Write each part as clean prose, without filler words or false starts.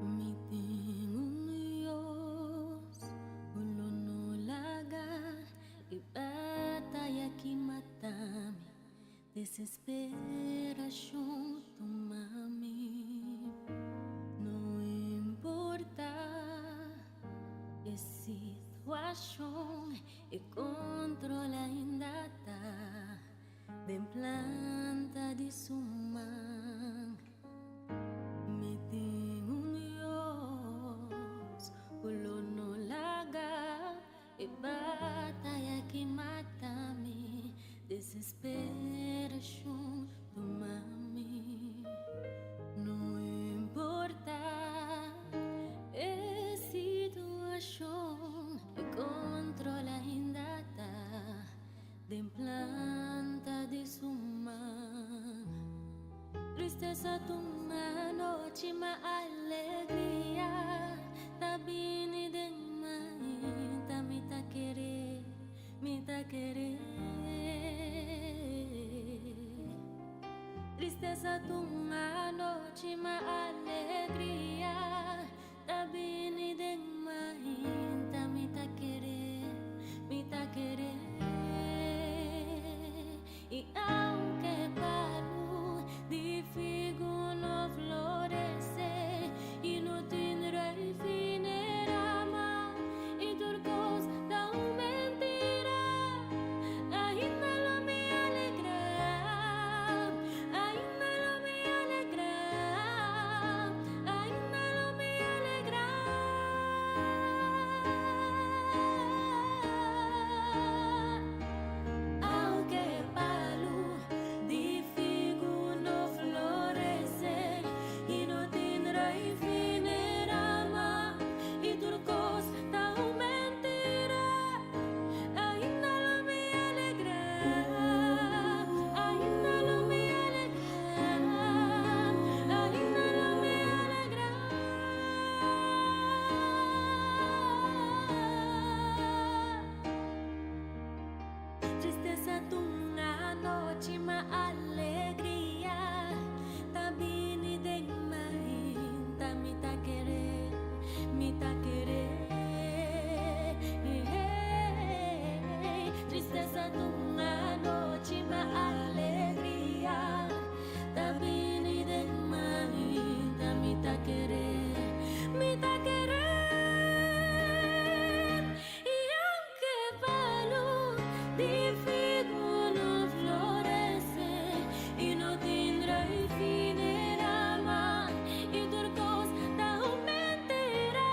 Mi tin un Dios ku lo no laga e bataya ki mata mi, desesperashon tuma mi. No importa e situashon, e control ainda ta den planta di su man. Mi tin un Dios ku lo no laga e bataya ki mata mi, desesperashon tuma mi. No importa e situashon, e control ainda ta den planta di su man. Tristesa ta un anochi, ma alegria ta bini den mainta. Mi ta kere, mi ta kere. Tristesa ta un anochi, ma alegria ta bini den mainta. Mi ta kere, mi ta kere. I aunke palu di figo no florese i no tin druif ni rama i tur kos ta un mentira, ainda lo mi alegrá, ainda lo mi alegrá, ainda lo mi alegrá. Aunke palu di figo no florese i no tin druif ni rama i tur kos ta un mentira, ainda lo mi alegrá, ainda lo mi alegrá, ainda lo mi alegrá. Tristesa ta un anochi, ma alegria ta bini den mainta. Mi ta kere, mi ta kere. Tristesa ta un anochi, ma alegria ta bini den mainta. Mi ta kere, mi ta kere. I aunke palu di figo no florese i no tin druif ni rama i tur kos ta un mentira,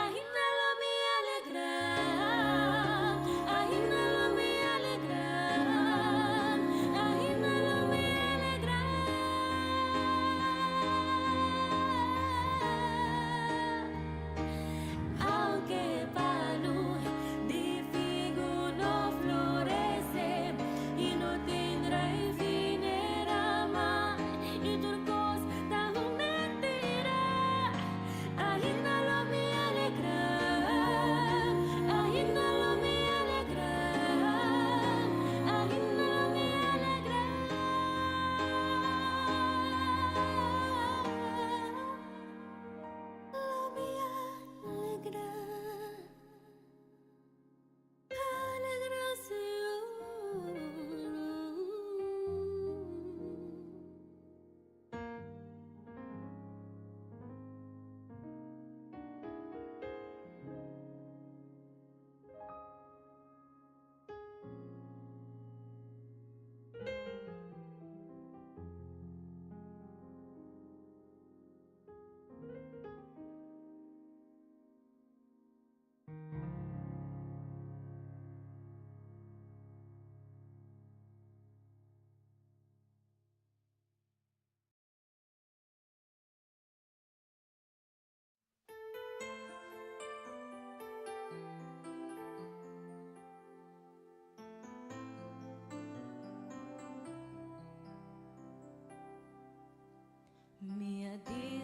ainda lo mi alegrá, ainda lo mi alegrá, ainda lo mi alegrá. Aunke palu di figo no florese i no tin druif ni rama i tur kos ta un mentira, ainda lo mi alegrá, ainda lo mi alegrá, ainda lo mi alegrá. Lo mi alegrá, alegrá, Señor.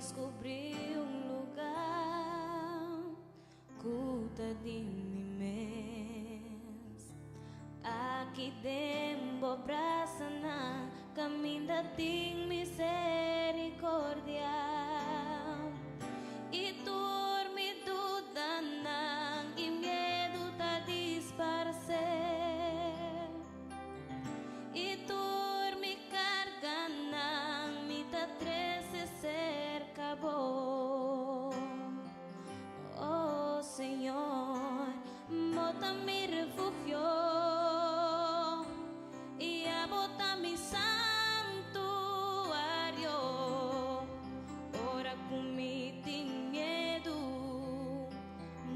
descubrí un lugar cu ta di mi mes. Aki den bo brasanan caminda tin misericordia. Y tur mi dudanan y miedo ta disparce. Y tur mi carganan mi ta trece cerca bo. Oh Señor, bo ta mi refugio y abo ta mi santuario. Ora cu mi tin miedo,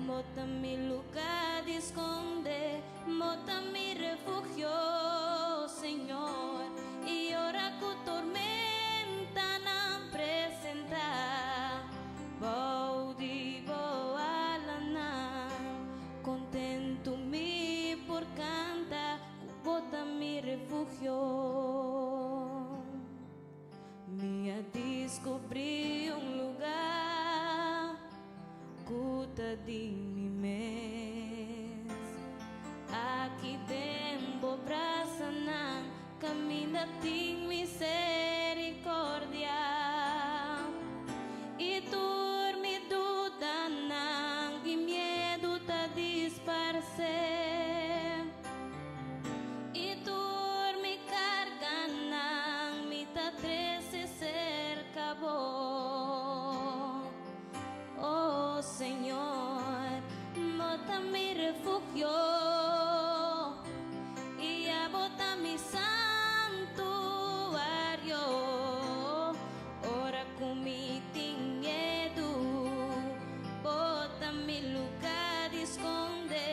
bo ta mi lugar di sconde, bo ta mi refugio, Señor. Y ora cu tormentanan presenta, bou di bo alanan, contento mi por canta, cu bo ta mi refugio. Mi a descubrí un lugar cu ta di mi mes. Aki den bo brasanan caminda tin misericordia. Y tur mi dudanan y miedo ta disparce. Y tur mi carganan mi ta trece cerca bo. Oh Señor, bo ta mi refugio y abo ta mi santuario. Ora cu mi tin miedo, bo ta mi lugar di sconde,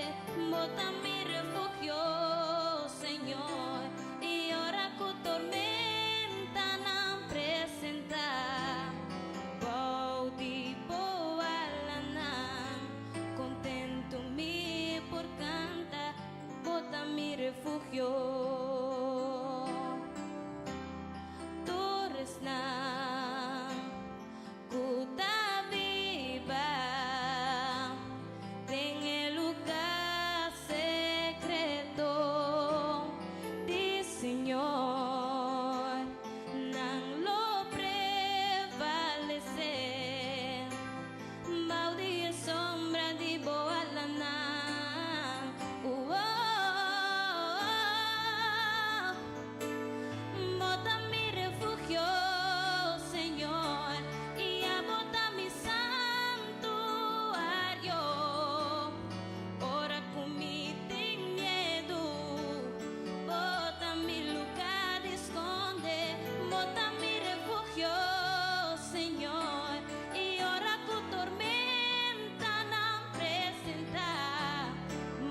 bo ta mi refugio, Señor. Y ora cu tormentanan presenta, bou di bo alanan, contento mi por canta, bo ta mi refugio. Tur esnan cu ta biba den e lugar secreto di Señor, nan lo prevalece. Bou di e sombra di bo alanan. Oh, bo ta mi refugio, Señor, y abo ta mi santuario. Ora cu mi tin miedo, bo ta mi lugar di sconde, bo ta mi refugio, Señor. Y ora cu tormentanan presenta,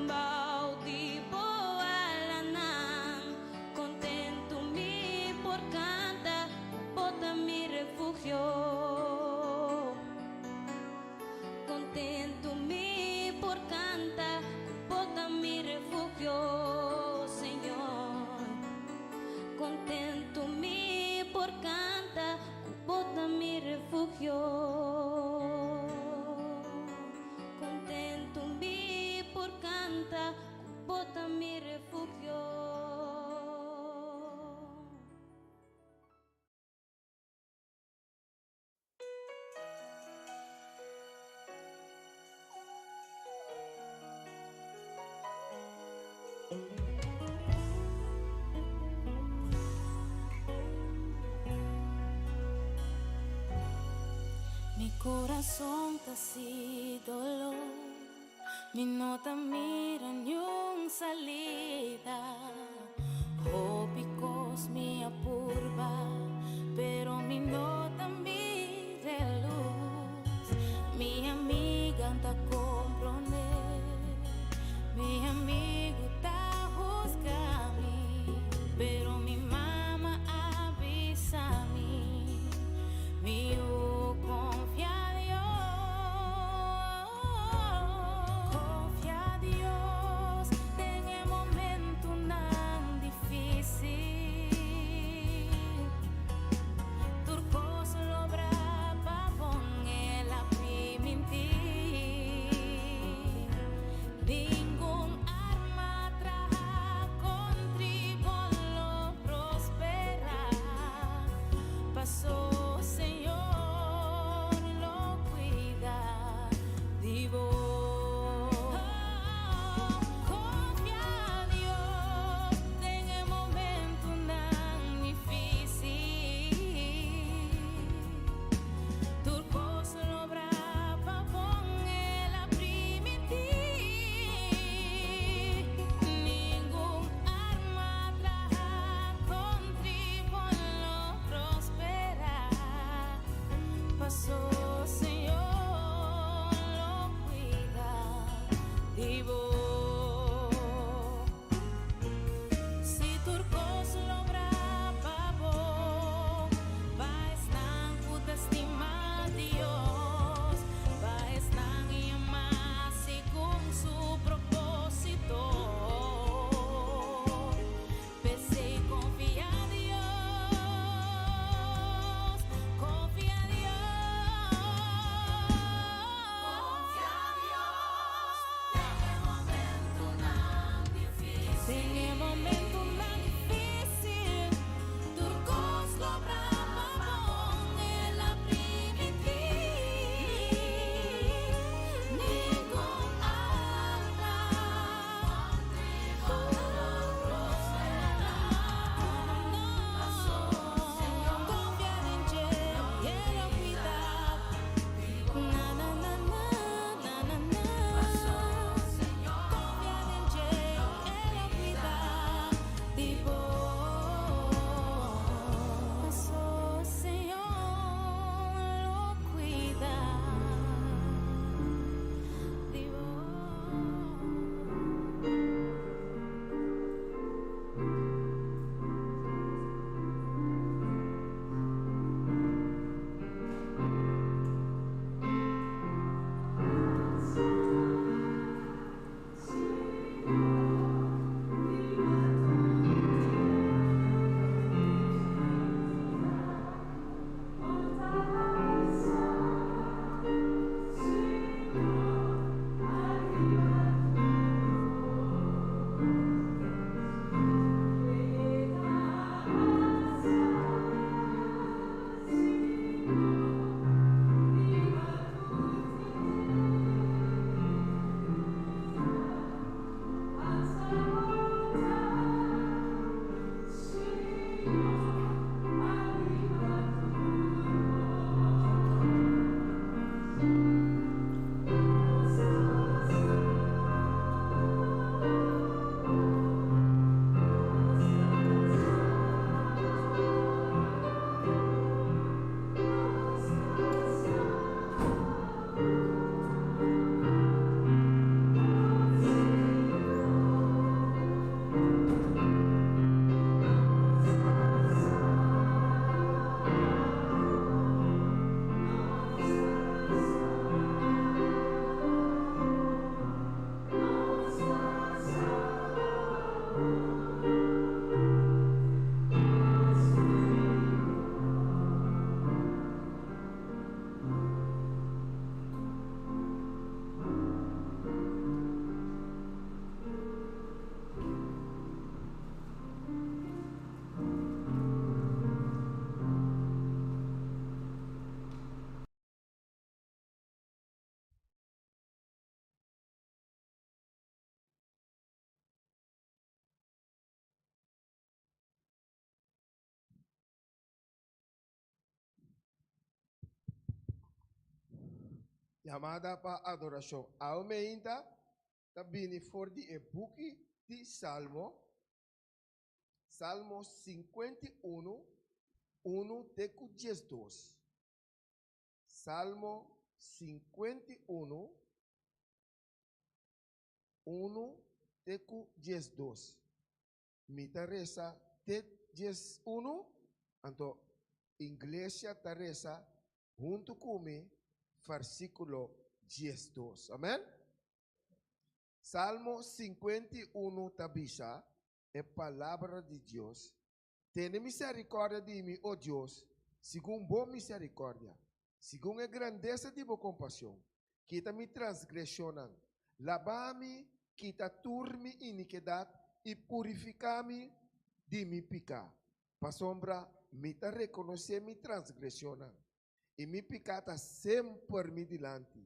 bou di bo alanan, contento mi por canta, bo ta mi refugio. Contento mi por canta, bo ta mi refugio, Señor. Contento mi por canta, bo ta mi refugio. Contento mi por canta, bo ta mi refugio. Mi corazon ta sin dolor, mi no ta mira ningun salida. Hopi cos mi a purba, pero mi no ta mira luz. Mi amiga ta comprende, mi amigo ta juzga mi, pero mi mama a avisa mi. Mi confia Dios, confia Dios, den e momentonan dificil. Tur cos lo Yamada pa adorashon. Awe meinta ta bini for di e buki di Salmo, Salmo 51, 1 te ku 12. Salmo 51, 1 te ku 12. Mi ta resa te 11, anto iglesia ta resa huntu ku mi versíkulo 12. Amèn? Salmo 51 ta bisa e palabra di Dios, Tene miserikòrdia di mi, o Dios, segun bo miserikòrdia, segun e grandesa di bo kompashon. Kita mi transgreshonnan, laba mi, kita tur mi inikidat i purifiká mi di mi piká. Pasobra mi ta rekonosé mi transgreshonnan, i mi piká ta semper mi dilanti.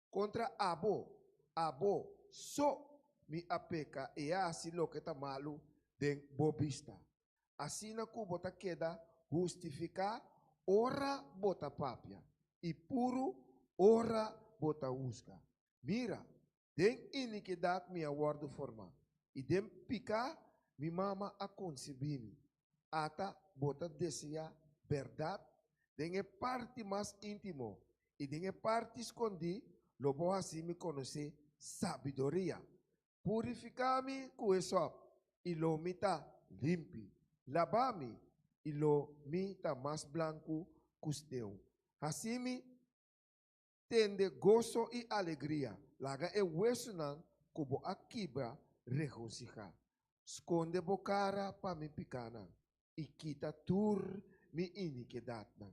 Kontra abo, abo so mi a peka i a hasi loke ta malu den bo bista. Asina ku bo ta keda hustifiká ora bo ta papia, i puru ora bo ta husga. Mira, den inikidat mi a wòrdu formá, i den piká mi mama a konsibí mi. Ata bo ta deseá bèrdat den e parti mas íntimo, i den e parti skondí lo bo hasi mi konosé sabiduria. Purifiká mi ku hesòp, i lo mi ta limpi. Labá mi, i lo mi ta mas blanku ku sneu. Hasi mi tende goso i alegria, laga e wesunan ku bo a kibra regosihá. Skonde bo kara pa mi pikánan, i kita tur mi inikidatnan.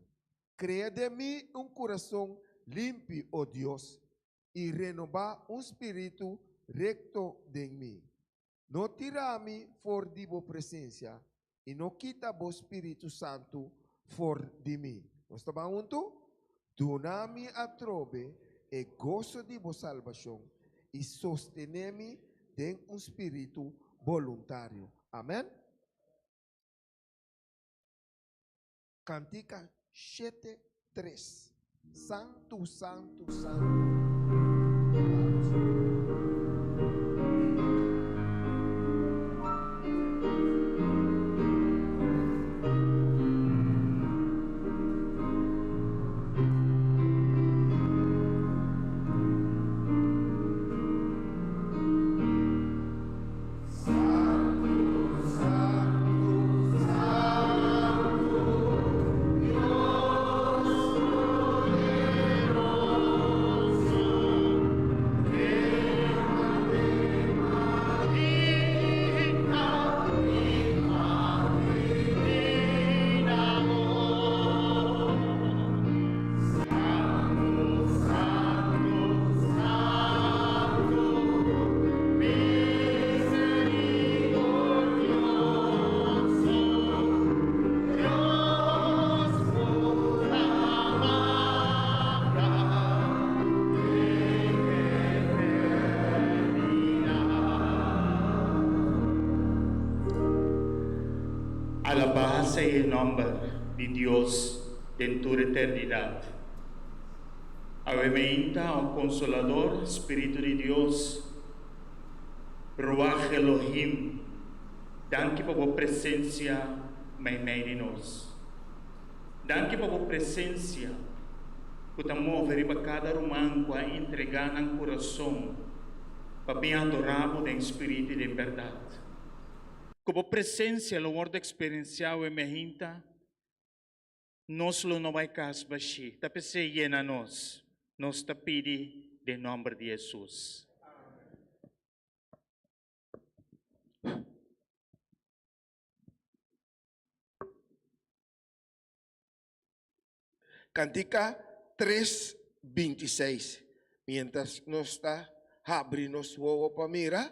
Krea den mi un kurason limpi, o Dios, i renobá un spiritu rekto den mi. No tira mi for di bo presensia, i no kita bo spiritu santu for di mi. Nos ta ban huntu? Duna mi atrobe e goso di bo salbashon, i sostené mi den un spiritu boluntario. Amèn. Kantika shete tres. Santu, santu, santu. Alabá sea e nòmber di Dios den tur eternidat. Awe meinta, o Konsolador, Spiritu di Dios, Ruach Elohim, danki pa bo presensia meimei di nos. Danki pa bo presensia ku ta move riba kada ruman ku a entregá nan kurason pa bin adorá bo den spiritu i den bèrdat. Ku bo presensia lo wòrdu eksperensiá awe meinta. Nos lo no bai kas bashí. Ta p'esei yena nos. Nos ta pidi den nòmber di Hesus. Kantika tres 26. Mientras nos ta habri nos wowo pa mira,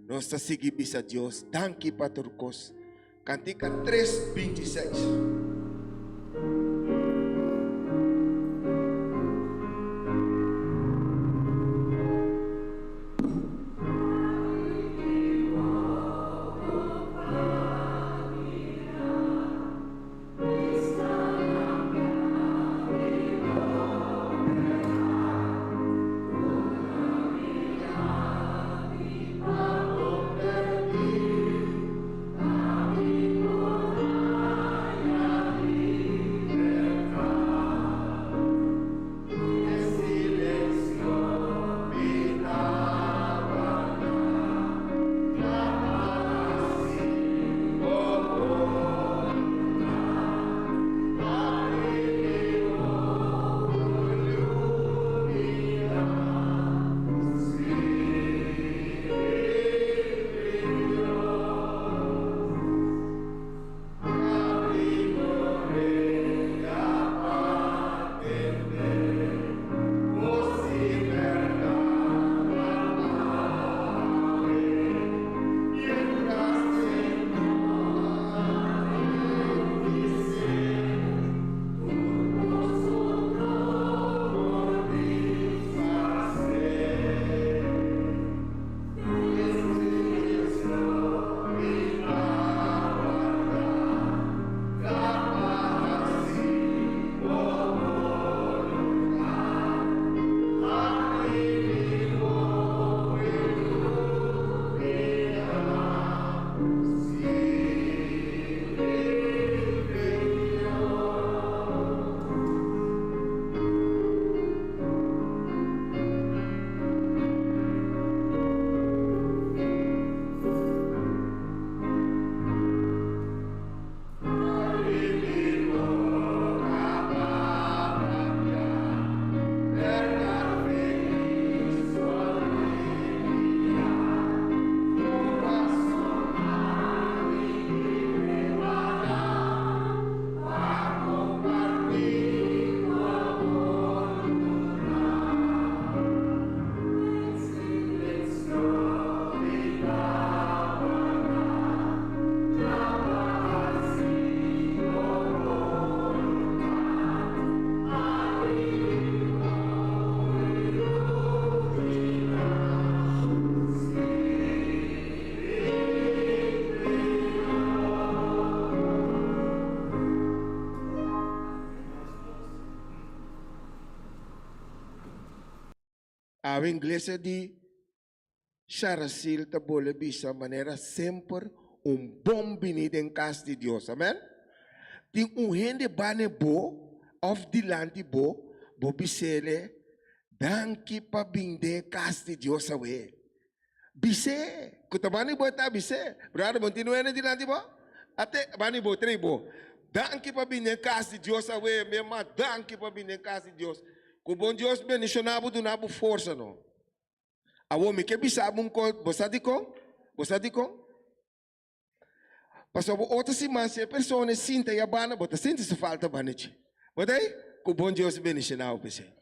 nos ta sigui bisa Dios danki pa tur kos. Kantika 3, 26. Awe Iglesia di Sharasil ta bole bisa manera semper un bon bini den kas di Dios. Amen. Tin un hende bane bo of dilanti bo, bo bisele danki pa bin den kas di Dios awe. Bis'é, ku ta bani bo e ta bis'é. Brother, bo no tin un hende dilanti bo? Ate, bani bo, trei bo. Danki pa bini den kas di Dios awe, mi hermano, danki pa bini den kas di Dios. Ku bon Dios bendishoná bo, duna bo forsa no. Awor mi ke bisa bo un kos, bo sa dikon? Bo sa dikon? Pasobra otro siman si e persona e sinta ya banda, bo ta sinti su falta banda dje. Bo ta ei? Ku bon Dios bendishoná bo p'esei.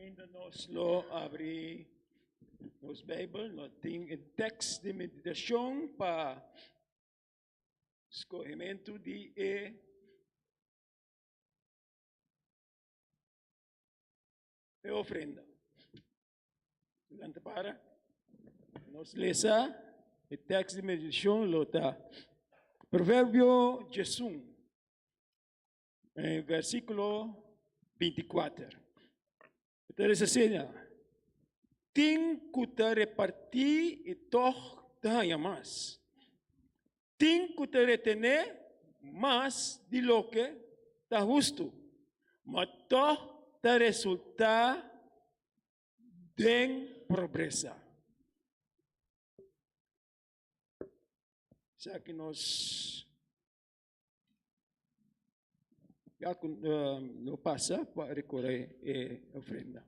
Momento nos lo abri nos Bijbel, nos tin e tekst di meditacion pa Skohementu di e e ofrenda. Lanta para. Nos lesa e tekst di meditashon lo ta Proverbio 11, versíkulo 24. Ta resa asina, Tin ku ta repartí i tòg ta haña mas. Tin ku ta retené mas di loke ta hustu, ma tòg ta resultá den pobresa. Esaki nos Ya ku lo pasa pa rekoré e ofrenda.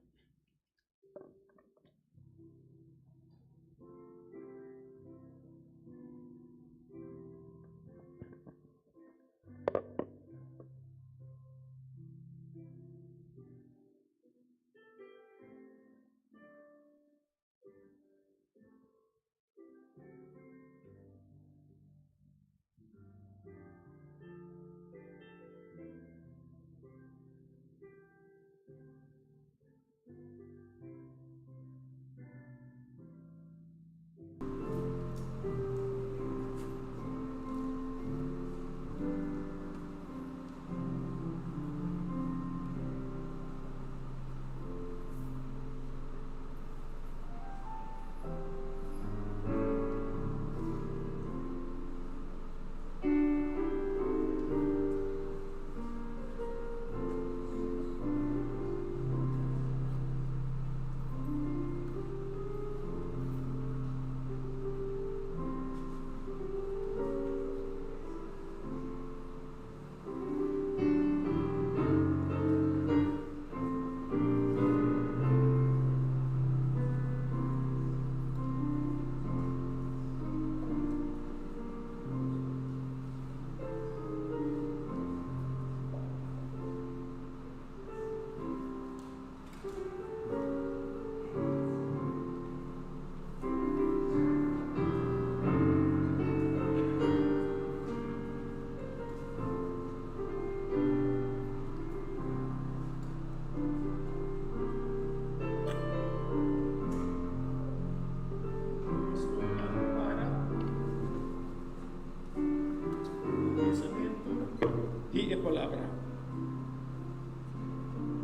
Di e palabra.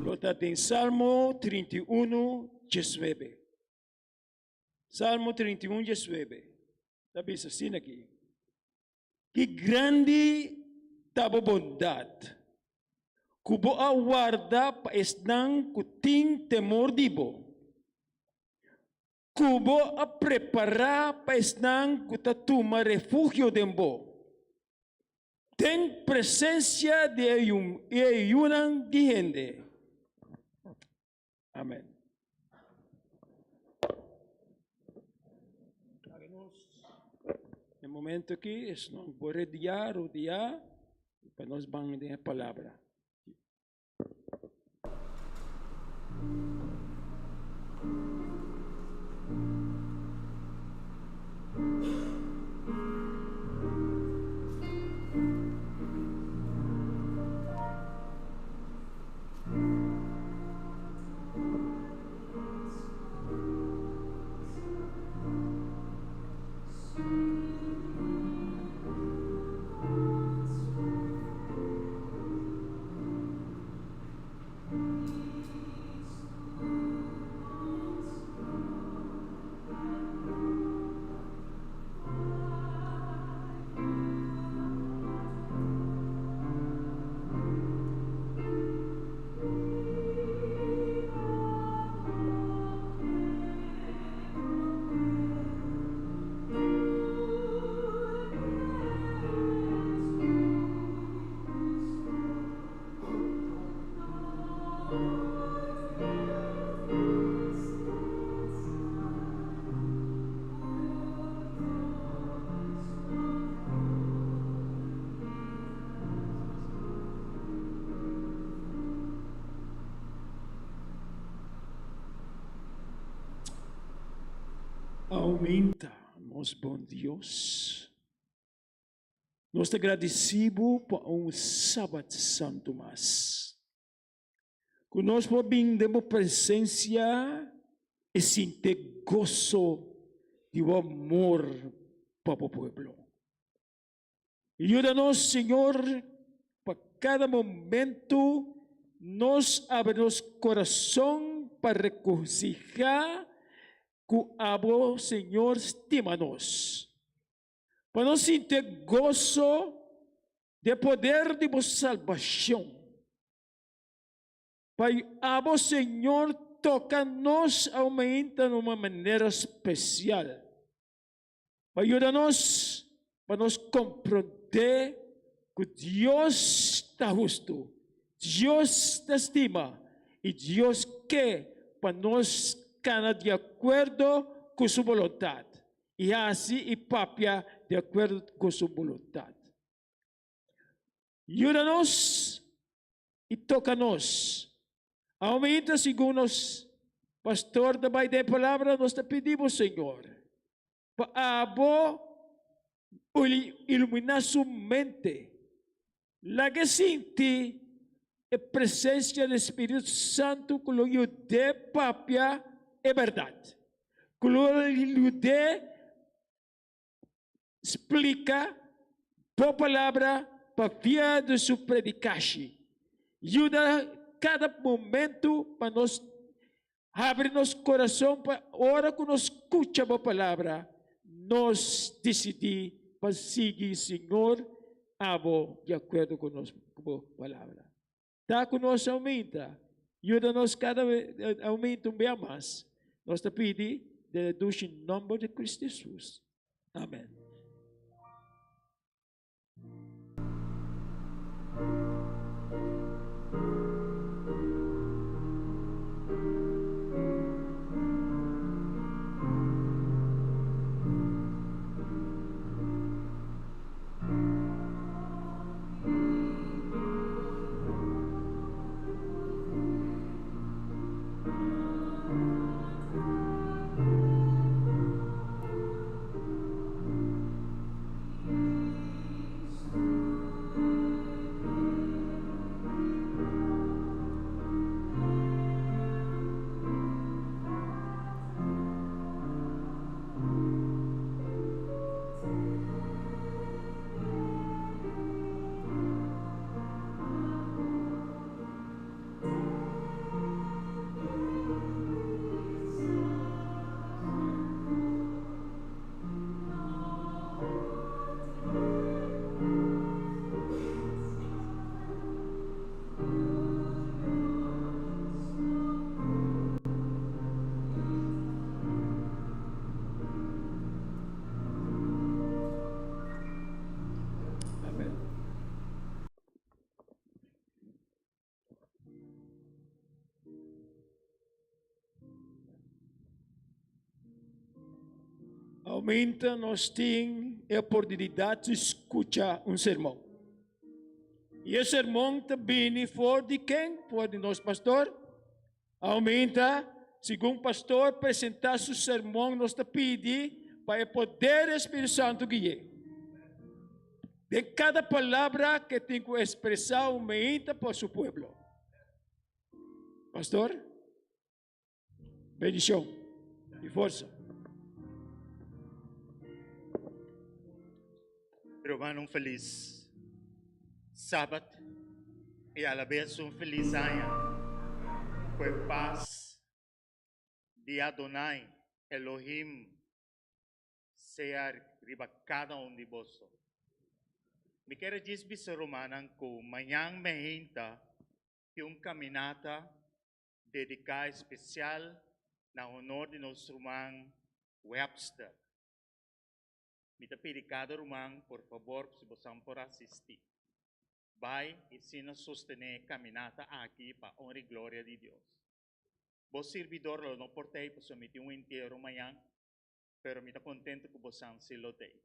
Lo ta den Salmo 31, 19. Salmo 31, 19. Ta bisa asina aki, Ki grandi ta bo bondat, ku bo a warda pa esnan ku tin temor di bo, ku bo a prepará pa esnan ku ta tuma refugio den bo, den presensia di e yunan di hende. Amen. E momento aki es nos por rodia, rodia pa nos ban den e palabra. Aumenta nos bon Dios. Nos ta gradisí Bo pa un Sabat santu mas. Ku nos por bin den Bo presensia i sinti e goso di Bo amor pa Bo pueblo. Yuda nos, Señor, pa kada momento nos abri nos corazon pa regocihá cu Abo, Señor, stima nos. Pa nos sinti e goso di e poder di Bo salbacion. Pa Abo, Señor, toca nos aumenta na un manera special. Pa yuda nos pa nos komprondé ku Dios ta hustu, Dios ta stima i Dios ke pa nos kana di akuerdo ku su boluntat i hasi i papia di akuerdo ku su boluntat. Yuda nos i toka nos. Aumenta segun nos pastor ta bai den palabra, nos ta pidi bo, Señor, pa abo ilumina su mente. Laga e sinti e presencia di Spiritu Santu ku lo yud'é papia e bèrdat, ku lo yud'é Splika bo palabra pa via di su predikashi. Yuda kada momentu pa nos habri nos kurason pa ora ku nos skucha bo palabra, nos disidí pa sigui Señor abo di akuerdo ku nos ku bo palabra. Ta ku nos aumenta, yuda nos kada aumenta un bia mas. Nos ta pidi den e dushi nomber di Cristo Jesus. Amen. Amen. Aumenta nos tin e oportunidad di scucha un sermon. Y e sermon ta bini for di ken? For di nos pastor. Aumenta, segun pastor presenta su sermon nos ta pidi pa e poder di Spiritu Santu gui'é. Den kada palabra ke tin ku expresa aumenta pa su pueblo. Pastor, bendicion y forsa. Ruman un felis Sabat i alabes un felis aña. Ku e pas di Adonai Elohim sea riba kada un di boso. Mi kier a djis bisa rumannan ku mañan meinta tin un kaminata dediká espesial na honor di nos ruman Webster. Mi ta pidi kada ruman por fabor si bosan por asisti. Bai i sina sostené e kaminata aki pa honra i gloria di Dios. Bo sirbidor lo no por t'ei pasobra mi tin un entiero mañan, pero mi ta kontento ku bosan si lo t'ei.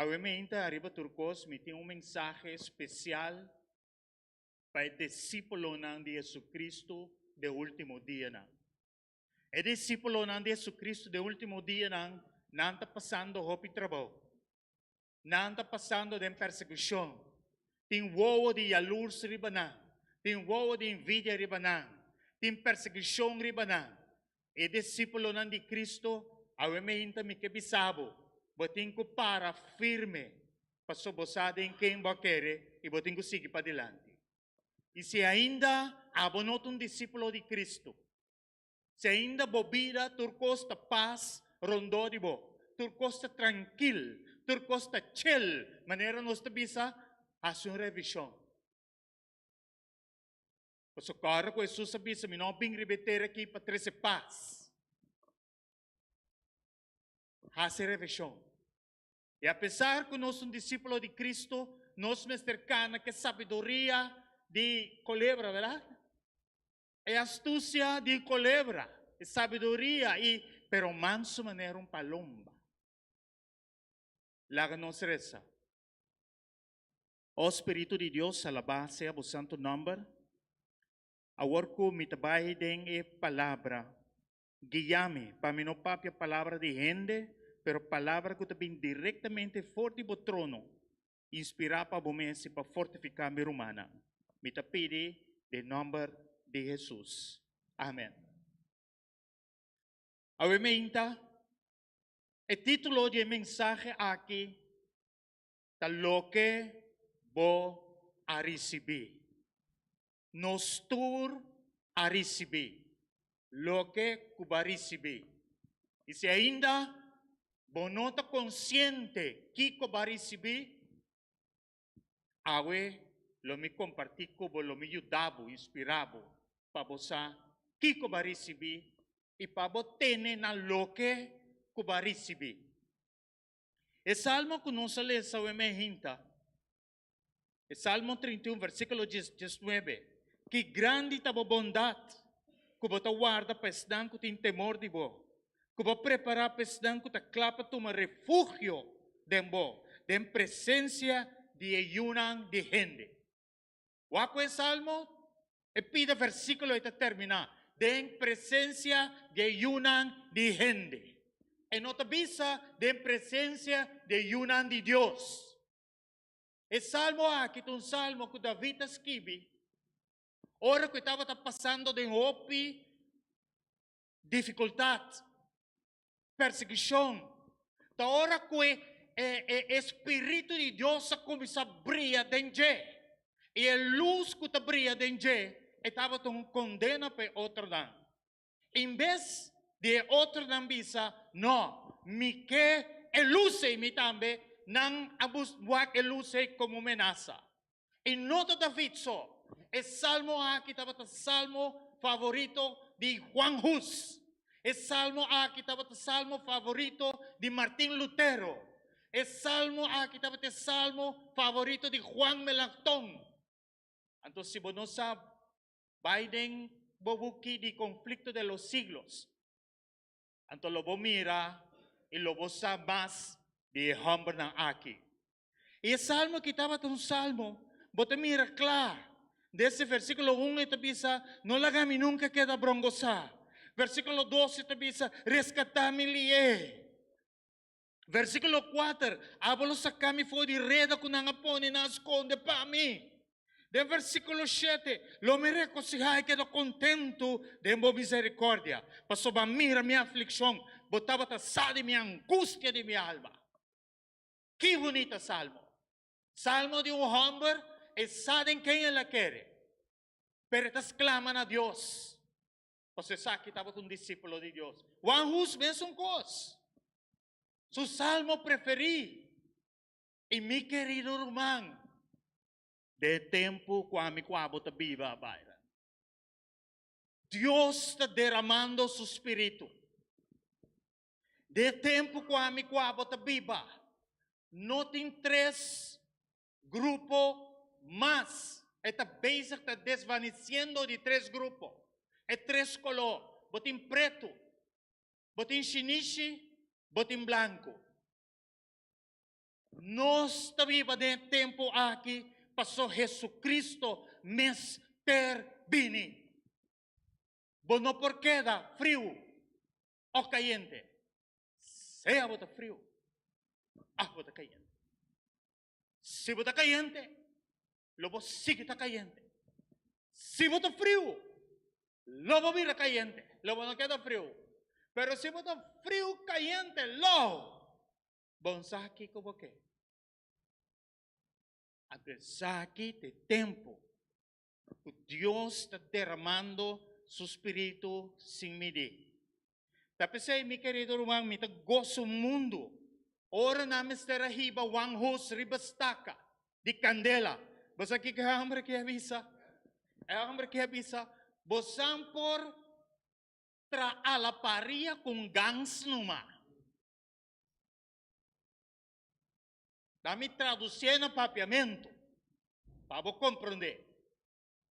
Awe meinta ariba tur kos mi tin un mensahe spesial pa e disípulonan di Jesucristo den último dianan. E disípulonan di Jesucristo den último dianan, nan ta pasando hopi trabou. Nan ta pasando den persekushon. Tin wowo di yalurs riba nan. Tin wowo di envidia riba nan. Tin persekushon riba nan. E disípulonan di Cristo, awe meinta mi ke bisa bo, bo tin ku para firme, paso bo sa den ken bo a kere i bo tin ku sigui padilanti. I si ainda abo no ta un disípulo di Cristo, Si ainda bo bida tur kos ta pas rondó di bo, tur kos ta trankil, tur kos ta chel, manera nos ta bisa, hasi un revishon. Pasobra kòrda ku Hesus a bisa, Mi no a bin riba e tera akí pa trese pas. Hasi revishon. I apesar ku nos un disípulo di Kristu, nos mester kana ku e sabiduria di kolebra, bèrdat? E astucia di colebra, e sabiduria i pero manso manera un palomba. Laga nos reza. O Spiritu di Dios, alabá sea bo santu nomber. Awor ku mi ta bai den e palabra, guia mi pa mi no papia palabra di hende, pero palabra ku ta bin direktamente for di bo trono. Inspirá pa bo mes i pa fortifiká mi rumannan. Mi ta pidi den nòmber di Hesus. Amen. Awe meinta, e título di e mensahe aki ta Loke Bo A Risibí. Nos tur a risibí loke ku bo a risibí. I si ainda bo no ta konsiente kiko bo a risibí, awe lo mi kompartí ku bo, lo mi yuda bo, inspirá bo pa bo sa kiko bo a risibí i pa bo tene na loke ku bo a risibí. E salmo ku nos a lesa awe meinta E Salmo 31, versíkulo 19, Ki grandi ta bo bondat ku bo ta warda pa esnan ku tin temor di bo, ku bo prepará pa esnan ku ta kla pa tuma refugio den bo, den presensia di e yunan di hende. Wak ku e Salmo, e pida versíkulo ei ta terminá, Den presensia di e yunan di hende. E no ta bisa den presensia di e yunan di Dios. E salmo aki ta un salmo ku David a skibi ora ku e tabata pasando den hopi difikultat, persekushon. Ta ora ku e e spiritu di Dios a kuminsá bria den dje, i e lus ku ta bria den dje, e tabata un kondena pa e otronan. En bes di e otronan bisa, No, mi ke e lus ei mi tambe, nan a wak e lus ei komo menasa. I no ta David so. E salmo aki tabata salmo favorito di Juan Hus. E salmo aki tabata salmo favorito di Martin Lutero. E salmo aki tabata e salmo favorito di Juan Melanchthon. Anto si bo no sa Bai den bo buki di Conflicto de los Siglos, anto lo bo mira i lo bo sa mas di e hòmbernan aki. I e salmo aki tabata un salmo, bo ta mira kla. Desde versíkulo un e ta bisa, No laga mi nunka keda brongosá. Versíkulo dos e ta bisa, Reskatá mi lié. Versíkulo kuater, Abo lo saka mi for di reda ku nan a pone nan a skonde pa mi. Den versíkulo shete, Lo mi rekosihá i keda kontentu den bo miserikòrdia, pasobra mira mi aflikshon, bo tabata sa di mi angustia di mi alma. Ki bunita salmo! Salmo di un hòmber e sa den ken el a kere, pero e ta sklama na Dios. Pasobra esaki tabata un disípulo di Dios. Juan Hus mesun kos. Su salmo preferí. I mi kerido ruman, den e tempu ku ami ku abo ta biba, Byron, Dios ta deramando su spiritu. Den e tempu ku ami ku abo ta biba, no tin tres Grupo mas. E ta bezig ta desvaneciendo di tres grupo. E tres color. Bo tin pretu, bo tin shinishi, bo tin blanco. Nos ta biba den e tempo aki paso Jesucristo mester bini. Bo no por keda friu. òf kayente. Sea bo ta friu òf bo ta kayente. Si bo ta kayente, lo bo sigui ta kayente. Si bo ta friu, lo bo bira kayente, lo bo no keda friu. Pero si bo ta friu kayente, lo bo no sa kiko bo ke. Anto esaki ta e tempu ku Dios ta deramando su spiritu sin midí. Ta p'esei, mi kerido ruman, mi ta gosa un mundu ora nan mester a hiba Juan Hus riba staka di kandela. Bo sa kiko e hòmber aki a bisa? E hòmber aki a bisa, Bosan por tra alaparia ku un gans numa. Laat mi traducié na papiamento pa bo comprendé.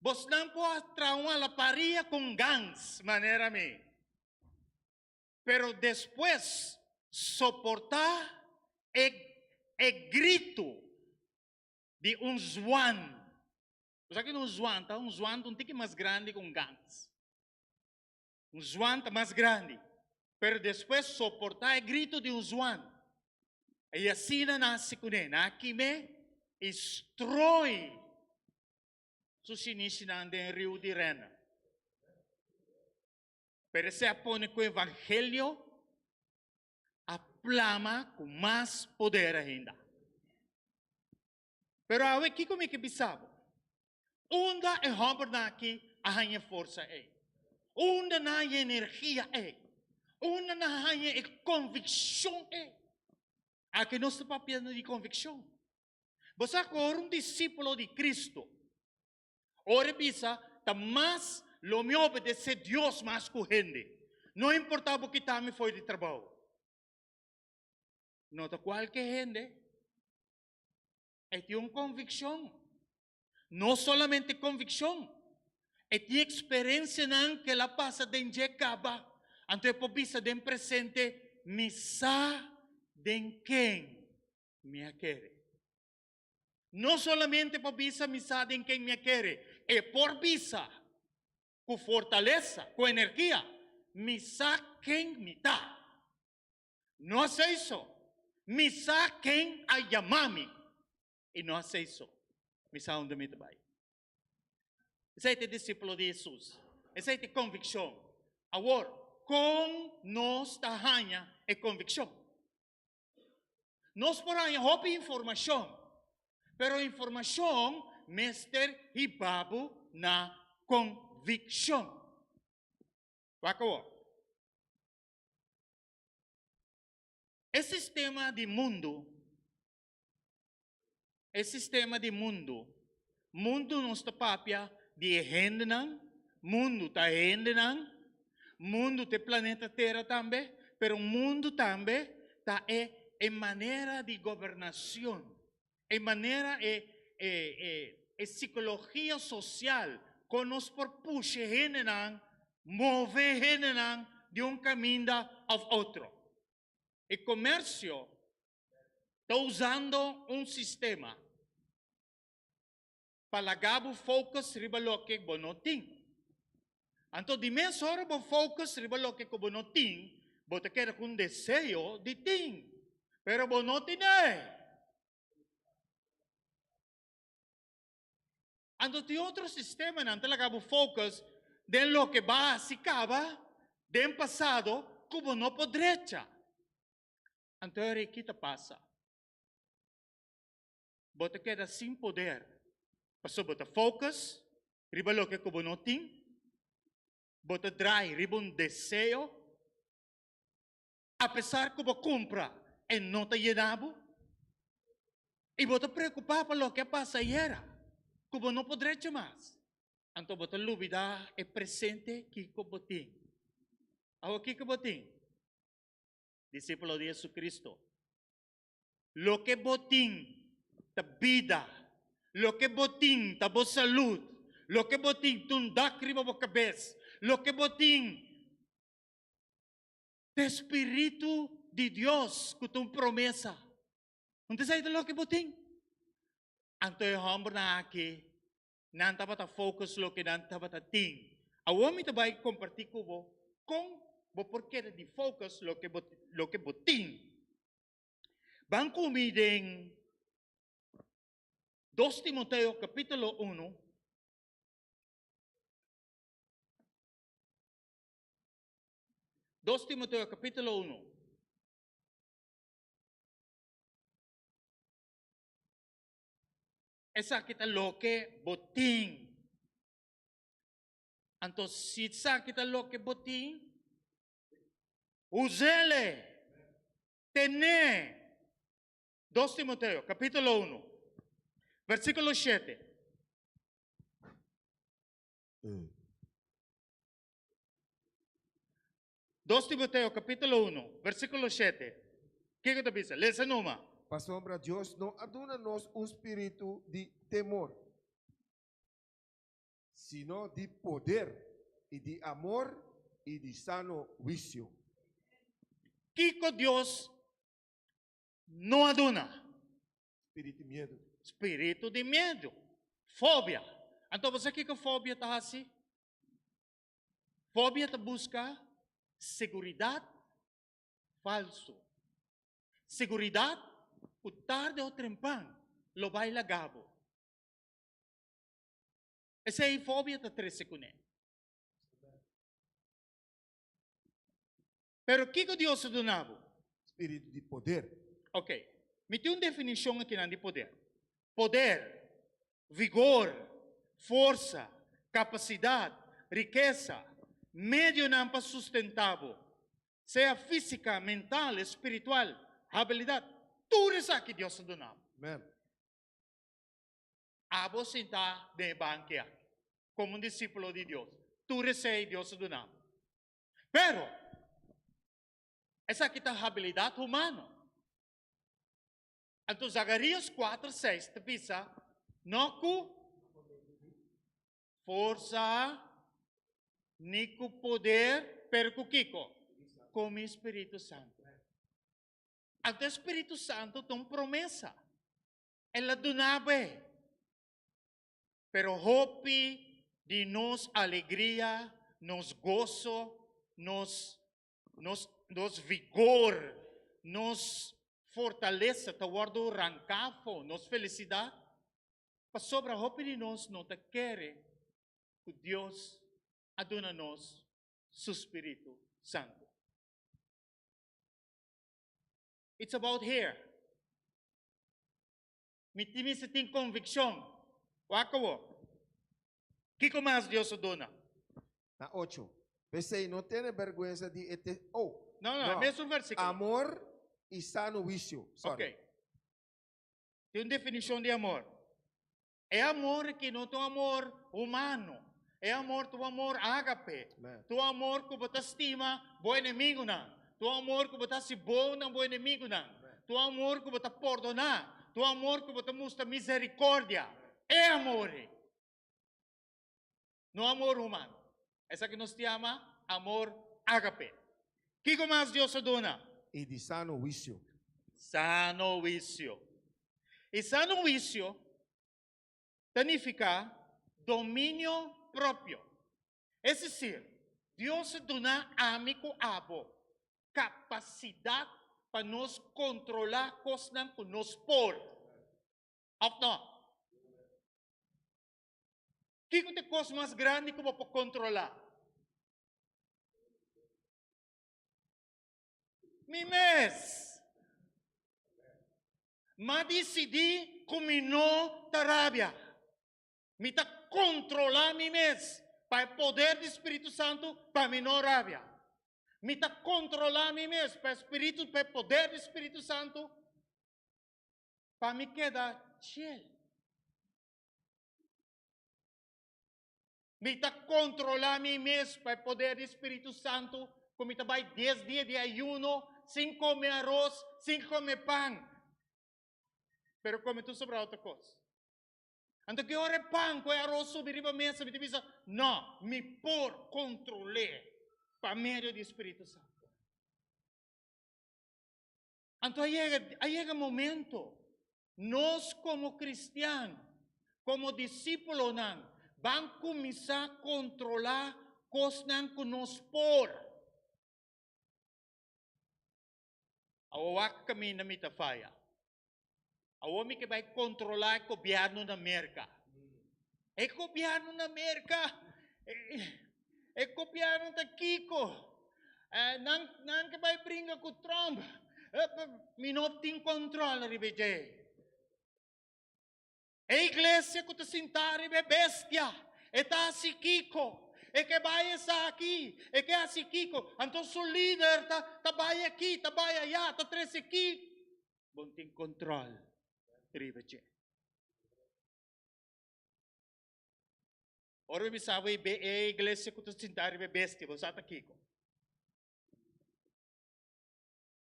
Bosnan por traha un alaparia con gans manera mi, pero despues soportá e e grito di un zwan. Bo sa kiko un zwan ta? Un zwan ta un tiki mas grandi ku un gans. Un zwan ta mas grandi, pero despues soportá e grito di un zwan. I asina nan hasi kuné, nan a kim'é i stroi su shinishinan den riu di Rena. Pero esei a pone ku evangelio a plama ku mas poder ainda. Pero awe kiko mi ke bisa bo? Unda e hòmbernan aki a haña e forsa ei? Unda nan a haña e energia ei? Unda nan a haña e konvikshon ei? Aki nos ta papiando di konvikshon. Bo sa ku ora un disípulo di Kristu, ora e bisa, ta mas lo mi obedesé Dios mas ku hende, no importá bo kita mi for di trabou. No ta kualke hende. E tin un konvikshon. No solamente konvikshon, e tin eksperensianan ku el a pasa den dje kaba. Anto e por bisa den presente, Mi sa den ken mi a kere. No solamente por bisa mi sa den ken mi a kere, e por bisa ku fortalesa, ku energia, Mi sa ken mi ta. No hacei so. Mi sa ken a yama mi. I no hacei so. Mi sa unda mi ta bai. Esei ta e disípulo di Hesus. Esei ta e konvikshon. Awor, kon nos ta haña e konvikshon? Nos por haña hopi informashon, pero informashon mester hiba bo na konvikshon. Wak awor. E sistema di mundu, e sistema di mundu, mundu nos ta papia di e hendenan, mundu ta e hendenan, mundu ta e planeta Tera tambe, pero mundu tambe ta e e manera di gobernacion, e manera e e e e psicologia social con nos por pusha e hendenan, move e hendenan di un caminda of otro. E comercio ta usando un sistema pa laga bo focus riba loke bo no tin. Anto di mes ora bo focus riba loke ku bo no tin, bo ta keda ku un deseo di tin, pero bo no tin'é. Anto tin otro sistemanan ta laga bo focus den loke bo a hasi kaba den pasado ku bo no por drecha. Anto e ora ki ta pasa? Bo ta keda sin poder pasobra bo ta focus riba loke ku bo no tin, bo ta draai riba un deseo, apesar ku bo kumpra e no ta yena bo, i bo ta preokupá pa loke a pasa ayera ku bo no por drecha mas. Anto bo ta lubidá e presente kiko bo tin. Awor kiko bo tin? Disípulo di Jesucristo. Loke bo tin ta bida. Loke bo tin ta bo salud. Loke bo tin ta un dak riba bo kabes. Loke bo tin ta e Spiritu di Dios ku ta un promesa. No ta esei ta loke bo tin? Anto e hòmbernan aki, nan tabata focus loke nan tabata tin. Awor mi ta bai kompartí ku bo kon. bo por keda di focus loke bo loke bo tin. Ban ku mi den Dos Timoteo kapítulo unu. Dos Timoteo kapítulo unu. Esaki ta loke bo tin. Anto si esaki ta loke bo tin, us'ele, ten'é. Dos Timoteo, capítulo 1, versículo 7. Dos Timoteo, capítulo 1, versículo 7. Kiko ta bisa? Lesa numa. Pasobra Dios no a duna nos un spiritu di temor, sino di poder i di amor i di sano huisio. Kiko Dios no a duna? Spiritu di miedu. Spiritu di miedu. Fobia. Anto bo sa kiko fobia ta hasi? Fobia ta buska seguridat falso. Seguridat ku tarde o trempan lo bai laga bo. Esei fobia ta trese kuné. Pero kiko Dios a duna bo? Spiritu di poder. Ok. Mi tin un definishon akinan di poder. Poder, vigor, forsa, kapasidat, rikesa, medionan pa sustentá bo, sea físika, mental, espiritual, habilidat, tur esaki Dios a duna bo. Amen. Abo sintá den e banki aki, komo un disípulo di Dios, tur esei Dios a duna bo. Pero, esaki ta habilidat humano. Anto Zagarias kuater seis ta bisa, No ku forsa ni ku poder, pero ku kiko? Ku mi Spiritu Santu. Anto e Spiritu Santu ta un promesa. El a duna bo e. Pero hopi di nos alegria, nos goso, nos nos nos vigor, nos fortalesa ta wòrdu ranká afó, nos felisidat, pasobra hopi di nos no ta kere ku Dios a duna nos su spiritu santu. It's about here. Mi tin mester tin konvikshon. Wak awor. Kiko mas Dios a duna? Na ocho. P'esei no tene bèrgwensa di e te oh. No, no, e mesun versíkulo. Amor i sano huisio. Sorry. Ok. Tin un definishon di amor. E amor aki no ta un amor humano. E amor ta un amor ágape. Amen. Ta un amor ku bo ta stima bo enemigunan. Ta un amor ku bo ta hasi bon na bo enemigunan. Ta un amor ku bo ta pordoná. Ta un amor ku bo ta mustra misericordia. E amor ei. No amor humano. Esaki nos ta yama amor ágape. Kiko mas Dios a duna? I di sano huisio. Sano huisio. I sano huisio ta nifiká dominio propio. Es desir, Dios a duna ami ku abo kapasidat pa nos kontrolá kosnan ku nos por. Òf no? Kiko ta e kos mas grandi ku bo por kontrolá? Mi mes. M'a disidí ku mi no ta rabia. Mi ta kontrolá mi mes pa e poder di Spiritu Santu pa mi no rabia. Mi ta kontrolá mi mes pa e spiritu, pa e poder di Spiritu Santu pa mi keda chill. Mi ta kontrolá mi mes pa e poder di Spiritu Santu ku mi ta bai dies dia di ayuno sin kome aros, sin kome pan, pero kome tur sobra otro kos. Anto ki ora e pan ku e aros subi riba mesa mi ta bisa, No, mi por kontrol'é pa medio di Spiritu Santu. Anto a yega, a yega momento, nos komo kristian, komo disípulonan, ban kuminsá kontrolá kosnan ku nos por. Awor wak kaminda mi ta faya. Awor mi ke bai kontrolá e gobièrnu na Merka. E gobièrnu na Merka, e gobièrnu ta kiko? Nan nan ke bai bringa ku Trump. Mi no tin kontrol riba dje. E iglesia ku ta sintá riba e bestia, e ta hasi kiko? E ke bai esaki, e ke hasi kiko? Anto su lider ta ta bai aki, ta bai ayá, ta trese ki. Bo no tin kontrol riba dje. Ora mi bisa bo e iglesia ku ta sintá riba e bestia, bo sa ta kiko?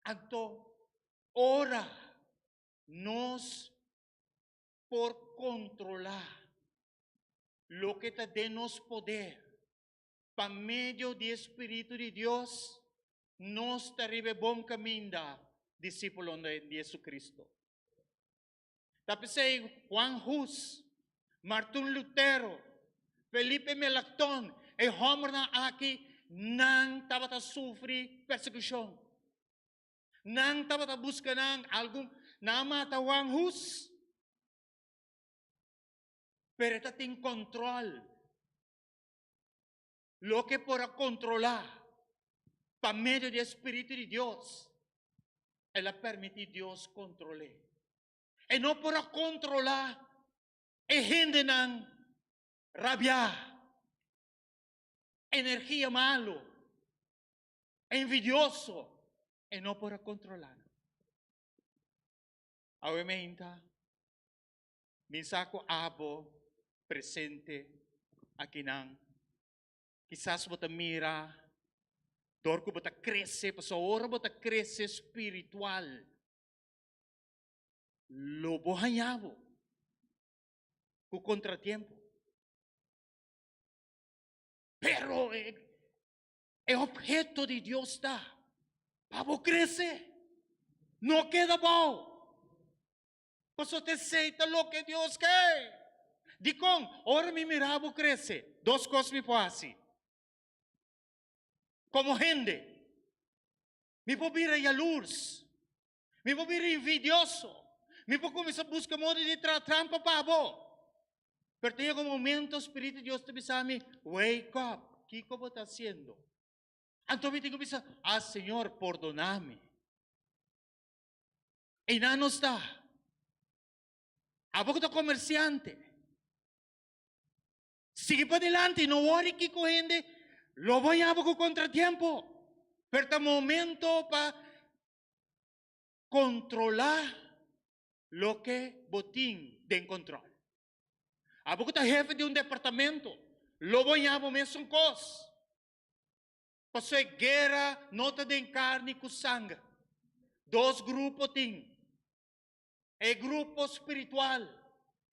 Anto ora nos por kontrolá loke ta den nos poder pa medio di e spiritu di Dios, nos ta riba e bon kaminda, disípulonan di Jesucristo. Ta p'esei Juan Hus, Martin Lutero, Felipe Melanchthon, e hòmbernan aki, nan tabata sufri persekushon. Nan tabata buska nan algun, nan a mata Juan Hus. Pero e ta tin control. Loke por a controla pa medio di e Spiritu di Dios, el a permiti Dios control'é. E no por a controla e hendenan rabiá, energia malo. Envidioso, e no por a controla nan. Awe meinta, mi sa cu abo presente akinan, kisas bo ta mira dor cu bo ta crece, pasobra ora bo ta crece spiritual, lo bo haña bo cu contratiempo. Pero e E obheto di Dios ta pa bo krese, no keda bou. Pasobra ta esei ta loke Dios ke. Dikon? Ora mi mira bo krese, dos kos mi por hasi. Komo hende, mi por bira yalurs, mi por bira envidioso, mi por kuminsá buska moda di traha trampa pa bo. Pero ta yega un momento Spiritu di Dios ta bisa mi, Wake up, kiko bo ta hasiendo? Anto mi tin ku bisa, Ah, Señor, pordona mi. Einan nos ta. Abo ku ta komersiante, sigui padilanti, no wòri kiko hende lo bo haña bo ku kontratiempo. Pero ta momento pa Kontrolá loke bo tin den kontrol. Abo ku ta hefe di un departamento, lo bo ña bo mesun kos. Pasobra e guera no ta den karni ku sanger. Dos grupo tin, e grupo spiritual,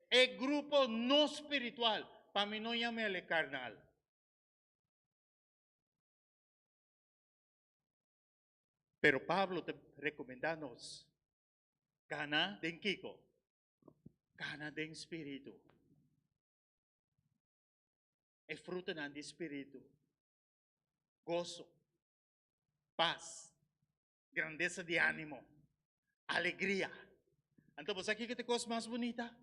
e grupo no spiritual. Pa mi no yam'el e karnal. Pero Pablo ta rekomendá nos, Kana den kiko? Kana den spiritu. E frutanan di spiritu, goso, pas, grandesa di ánimo, alegria. Anto bo sa kiko ta e kos mas bunita?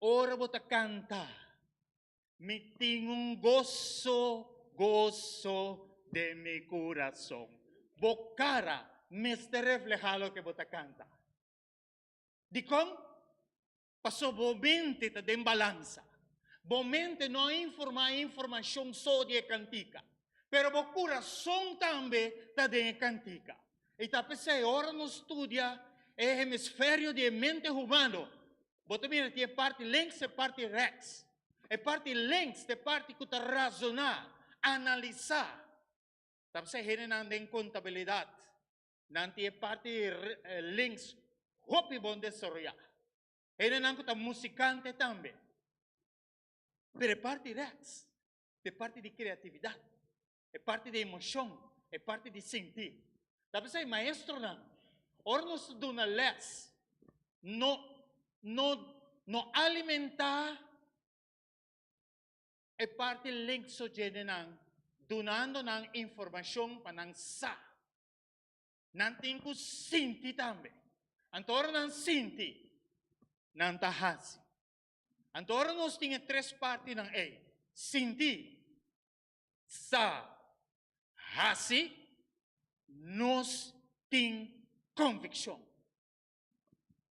Ora bo ta kanta, Mi tin un goso, goso den mi kurason. Bo kara mester reflehá loke bo ta kanta. Dikon? Pasobra bo mente ta den balansa. Bo mente no a informá e informashon so di e kantika, pero bo kurason tambe ta den e kantika. I ta p'esei ora nos studia e hemisferio di e mente humano, Bo ta mira tin e parti links e parti rechts. E parti links ta e parti ku ta razoná, analisá. Ta p'esei hendenan den kontabilidat, nan tin e parti links hopi bon desaroyá. Hendenan ku ta musikante tambe. Pero e parti rechts ta e parti di kreatividat, e parti di emoshon, e parti di sinti. Ta p'esei maestronan, ora nos ta duna lès, no no no alimentá e parti linkso dje nan, dunando nan informashon pa nan sa. Nan tin ku sinti tambe. Anto ora nan sinti, nan ta hasi. Anto ora nos tin e tres partinan ei, sinti, sa, hasi, nos tin konvikshon.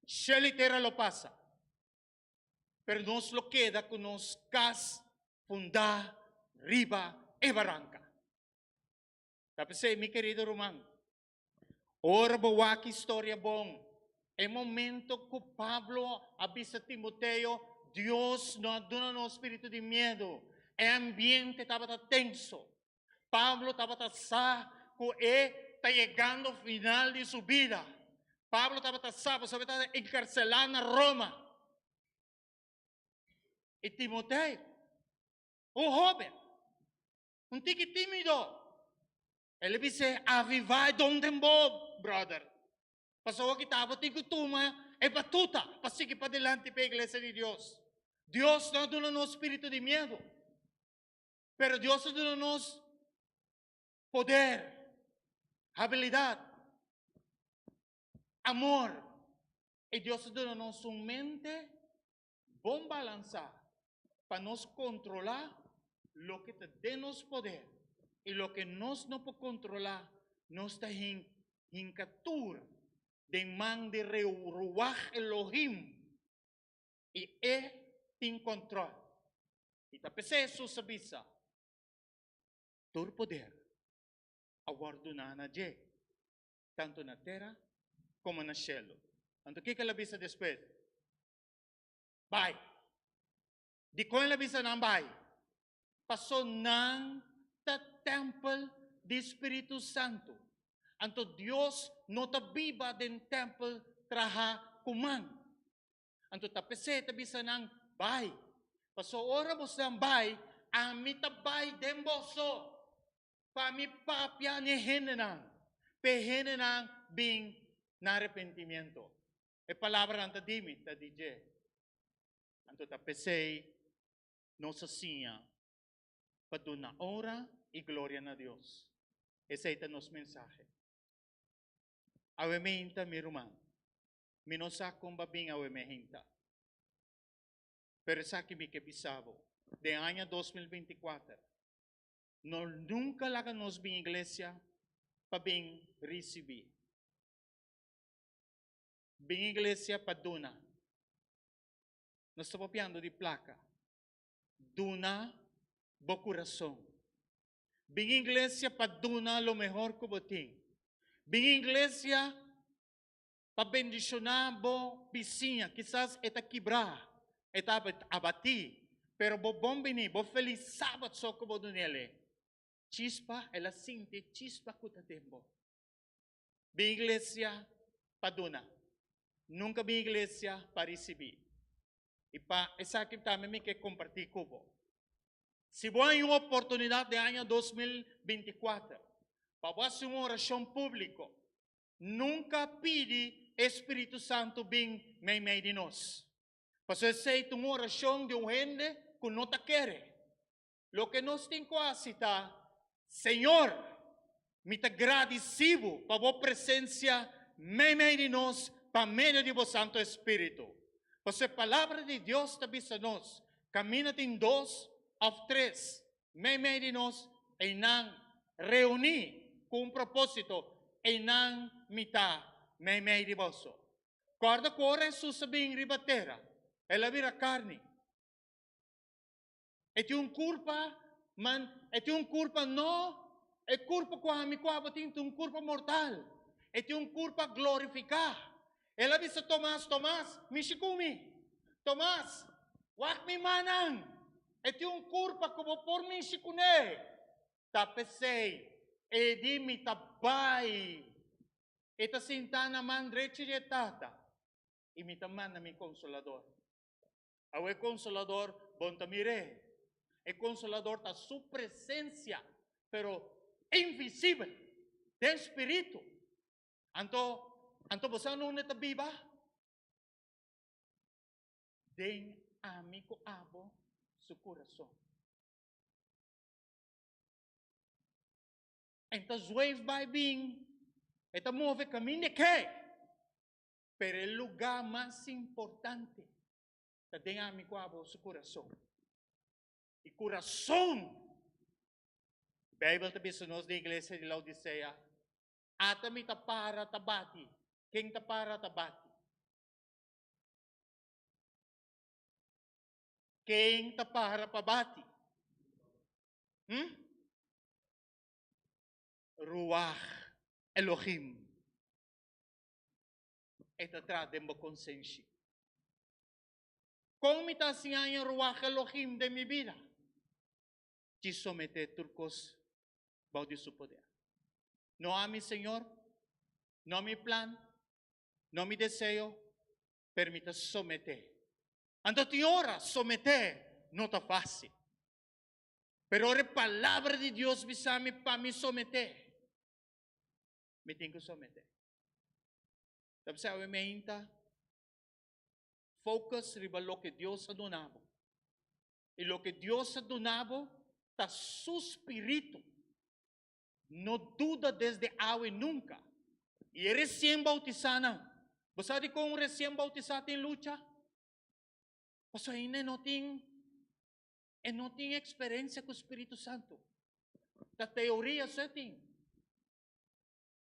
Shelu i tera lo pasa, pero nos lo keda ku nos kas fundá riba e baranka. Ta p'esei, mi kerido ruman, ora bo wak historia bon, e momento ku Pablo a bisa Timoteo, Dios no a duna nos spiritu di miedu, e ambiente tabata tenso. Pablo tabata sa ku e ta yegando final di su bida. Pablo tabata sa pasobra e tabata enkarselá na Roma. I Timoteo, un hóben, Un tiki tímido. El a bis'é, Avivá e don den bo, bròder. Pasobra ki ta bo tin ku tuma e batuta pa sigui padilanti pa e iglesia di Dios. Dios no a duna nos spiritu di miedu, pero Dios a duna nos poder, habilidat, amor, i Dios a duna nos un mente bon balansá pa nos kontrolá loke ta den nos poder i loke nos no por kontrolá, nos ta hinka tur den man di Ruach Elohim i e tin kontrol. I ta p'esei Hesus a bisa, Tur poder a wòrdu duná na dje, tantu na tera komo na shelu. Anto kiko el a bisa despues? Bai. Dikon el a bisa nan bai? Paso nan ta tèmpel di Spiritu Santu. Anto Dios no ta biba den tèmpel trahá ku man. Anto ta p'esei e ta bisa nan, Bai. Paso ora bosnan bai, ami ta bai den boso, pa mi papia n'e hendenan, p'e hendenan bin na arepentimiento. E palabranan ta di mi, ta di dje. Anto ta p'esei nos a siña pa duna onra i gloria na Dios. Esei ta nos mensahe. Awe meinta, mi ruman, mi no sa kon ba bin awe meinta, pero esaki mi ke bisa bo, den aña 2024, no nunka laga nos bin iglesia pa bin risibí. Bin iglesia pa duna. Nos ta papiando di plaka. Duna bo kurason. Bin iglesia pa duna lo mehor ku bo tin. Bin iglesia pa bendishoná bo bisiña. Kisas e ta kibrá, e ta abatí, pero bo bon biní, bo felis sabat so ku bo dun'el e chispa, el a sinti e chispa ku ta den bo. Bin iglesia pa duna. Nunka bin iglesia pa risibí. I pa esaki tambe mi ke kompartí ku bo. Si bo haña un oportunidat den aña 2024 pa bo hasi un orashon públiko, nunka pidi e Spiritu Santu bin meimei di nos. Pasobra esei ta un orashon di un hende ku no ta kere. Loke nos tin ku hasi ta, Señor, mi ta gradisí Bo pa Bo presensia meimei di nos pa medio di Bo Santu Espíritu. Pasobra e Palabra di Dios ta bisa nos, Kaminda tin dos òf tres meimei di nos, einan reuní ku un propósito, einan mi ta meimei di boso. Kòrda ku ora Hesus a bin riba tera, el a bira karni. E tin un kurpa, man, e tin un kurpa no, e kurpa ku ami ku abo tin ta un kurpa mortal. E tin un kurpa glorifiká. El a bisa Tomas, Tomas, mishi ku mi. Tomas, wak mi mannan. E tin un kurpa ku bo por mishi kuné. Ta p'esei e di mi ta bai. E ta sintá na man drechi di e Tata, i mi ta manda mi Konsolador. Awe e Konsolador bon ta mir'é. E Konsolador ta su presensia, pero invisibel, den spiritu. Anto, anto bo sa unda e ta biba? Den ami ku abo su kurason. En ta zweef bai bin. E ta move kaminda e ke. Pero e lugá mas importante ta den ami ku abo su kurason. I kurason! Beibel ta bisa nos den iglesia di Laodisea, Ata mi ta para ta bati. Ken ta para ta bati? Ken ta para pa bati? Hm? Ruach Elohim. E ta traha den bo konsenshi. Kon mi ta hasi haña Ruach Elohim den mi bida? Di someté tur kos bou di su poder. No ami, Señor, no mi plan, no mi deseo, pero mi ta someté. Anto tin ora someté no ta fácil. Pero ora e palabra di Dios bisa mi pa mi someté, mi tin ku someté. Ta bisa awe meinta focus riba loke Dios a duna bo. I loke Dios a duna bo ta su spiritu. No duda desde awe nunka. I e resien bautisánan, bo sa dikon un resien bautisá tin lucha? Pasobra ainda e no tin e no tin eksperensia ku spiritu santu. Ta teoria so e tin.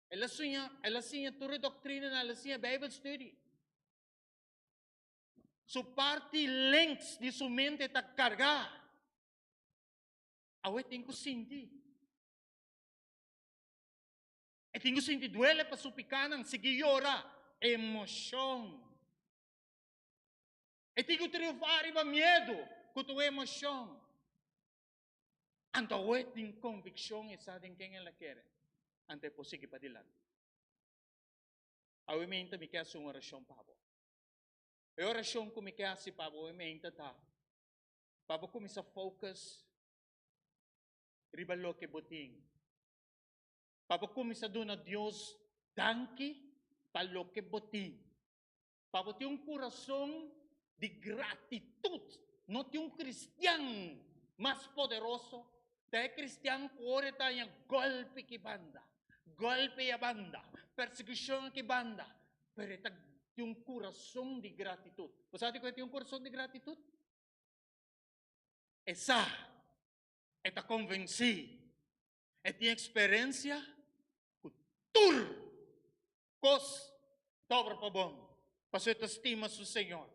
El a siña, el a siña tur e doktrinanan, el a siña Bijbel study. Su parti links di su mente ta kargá. Awe tin ku sinti. E tin ku sinti duele pa su pikánan, sigui yora, emoshon. E tin ku triunfá riba miedu ku tur emoshon. Anto awe tin konvikshon e sa den ken el a kere, anto e por sigui padilanti. Awe meinta mi ke hasi un orashon pa bo. E orashon ku mi ke hasi pa bo awe meinta ta pa bo kuminsá focus riba loke bo tin. Pa bo kuminsá duna Dios danki pa loke bo tin. Pa bo tin un kurason di gratitut. No tin un kristian mas poderoso ta e kristian ku ora e ta haña gòlpi ki banda, gòlpi a banda, persekushon aki banda, pero e ta tin un kurason di gratitut. Bo sa dikon e tin un kurason di gratitut? E sa, e ta konvensí, e tin eksperensia ku tur kos ta obra pa bon, pasobra e ta stima su Señor.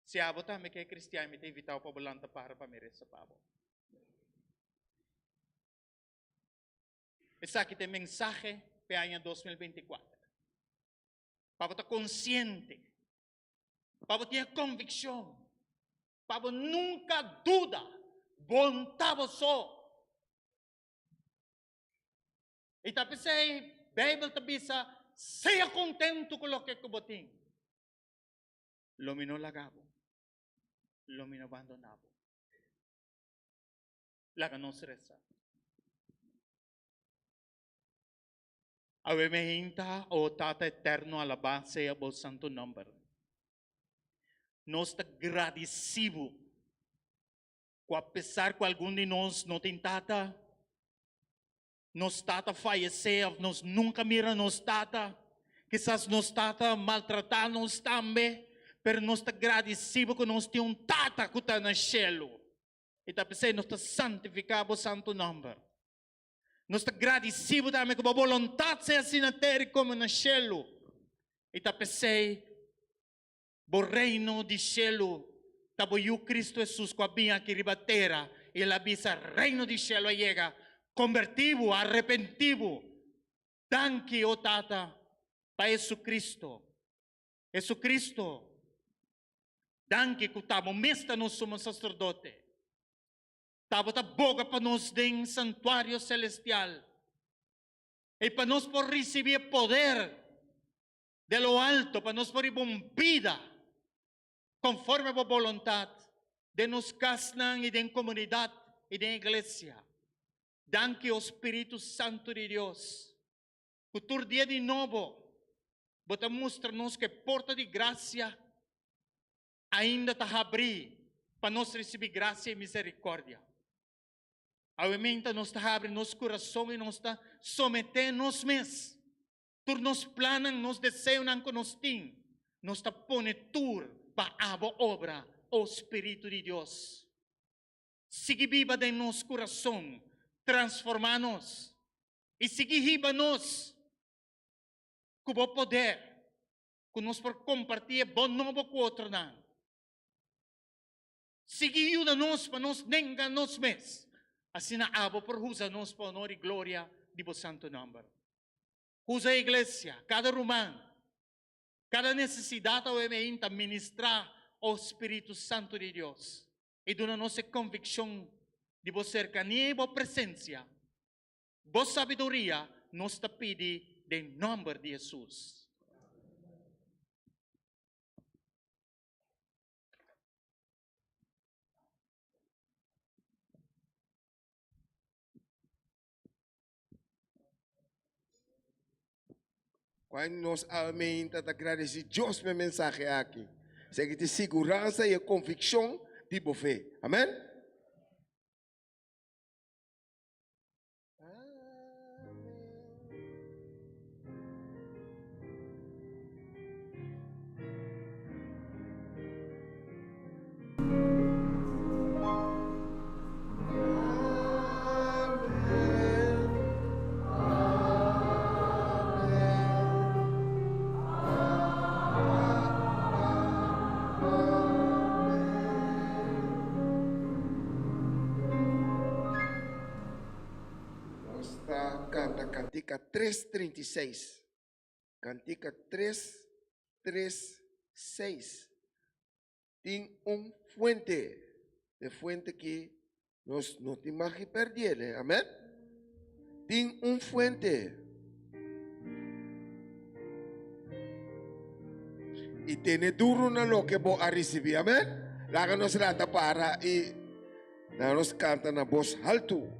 Si abo tambe ke kristian, mi ta invitabo pa bo lanta para pa mi resa pa bo. Esaki ta e mensahe pa e aña 2024. Pa bo ta konsiente, pa bo tin e konvikshon, pa bo nunka duda, bon ta bo so. I ta p'esei Beibel ta bisa, Sea kontentu ku loke ku bo tin. Lo mi no laga bo, lo mi no bandoná bo. Laga nos resa. Awe mi hinta, o Tata Eterno, alabá sea bo santu nòmber. Nos ta gradisí bo ku apesar ku algun di nos no tin tata, nos tata fayesé òf nos nunka mira nos tata, kisas nos tata maltratá nos tambe, pero nos ta gradisí bo ku nos tin un Tata ku ta na shelu. I ta p'esei nos ta santifiká bo santu nòmber. Nos ta gradisí bo tambe ku bo boluntat sea asina na tera komo na shelu. I ta p'esei Bo reino di shelu ta bo Yu Cristo Hesus ku a bin aki riba tera i el a bisa, Reino di shelu a yega, kombertí bo, arepentí bo. Danki, o Tata, pa Hesucristo. Hesucristo, danki ku ta bo mes ta nos Sumo Saserdote. Ta bo ta boga pa nos den santuario selestial i pa nos por risibí e poder de lo alto pa nos por riba un bida konforme bo boluntat den nos kasnan i den komunidat i den iglesia. Danki, o Spiritu Santu di Dios, ku tur dia di nobo bo ta mustra nos ku e porta di grasia ainda ta habrí pa nos risibí grasia i miserikòrdia. Awe mainta nos ta habri nos kurason i nos ta someté nos mes. Tur nos plannan, nos deseonan ku nos tin, nos ta pone tur pa abo obra, o Spiritu di Dios. Sigui biba den nos kurason, transformá nos i sigui hiba nos ku bo poder, ku nos por kompartí e bon nobo ku otronan. Sigui yuda nos pa nos nenga nos mes, asina abo por usa nos pa honor i gloria di bo santu nòmber. Usa e iglesia, kada ruman, kada nesesidat awe meinta ministrá, o Spiritu Santu di Dios, i duna nos e konvikshon di bo serkania i bo presensia, bo sabiduria, nos ta pidi den nòmber di Hesus. Cuando nos almenta ta agradeci Dios pa e mensahe aki. Esaki ta e siguransa y e conviccion di bo fe. Amen. Nos ta kanta kantika 336. Kantika 336. Tin un fuente. E fuente ki nos no tin mag di perdié. Amèn? Tin un fuente. I tene duro na loke bo a risibí. Amèn? Laga nos lanta para i laga nos kanta na bos haltu.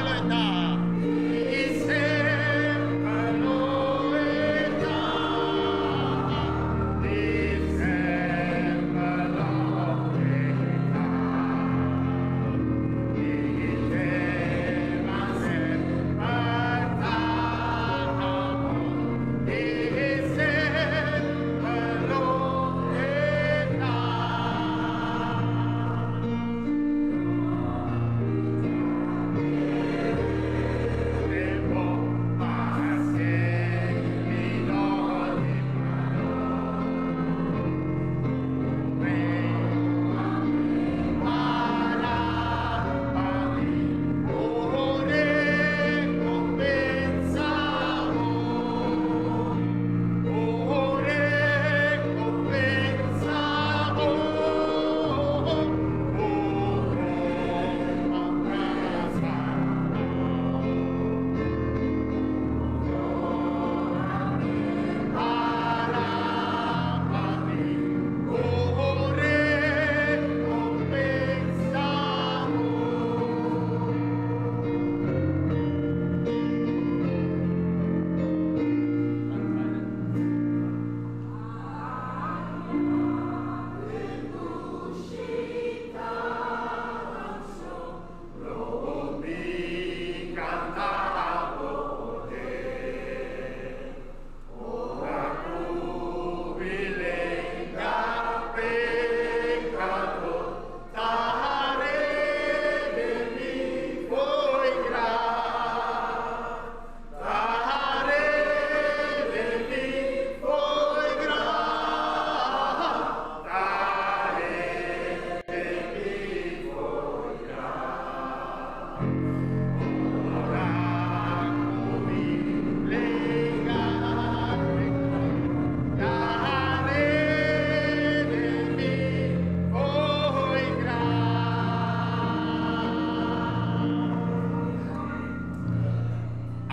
lo e ta. I semper lo e ta. I semper lo e ta. I semper ta. I semper lo e ta.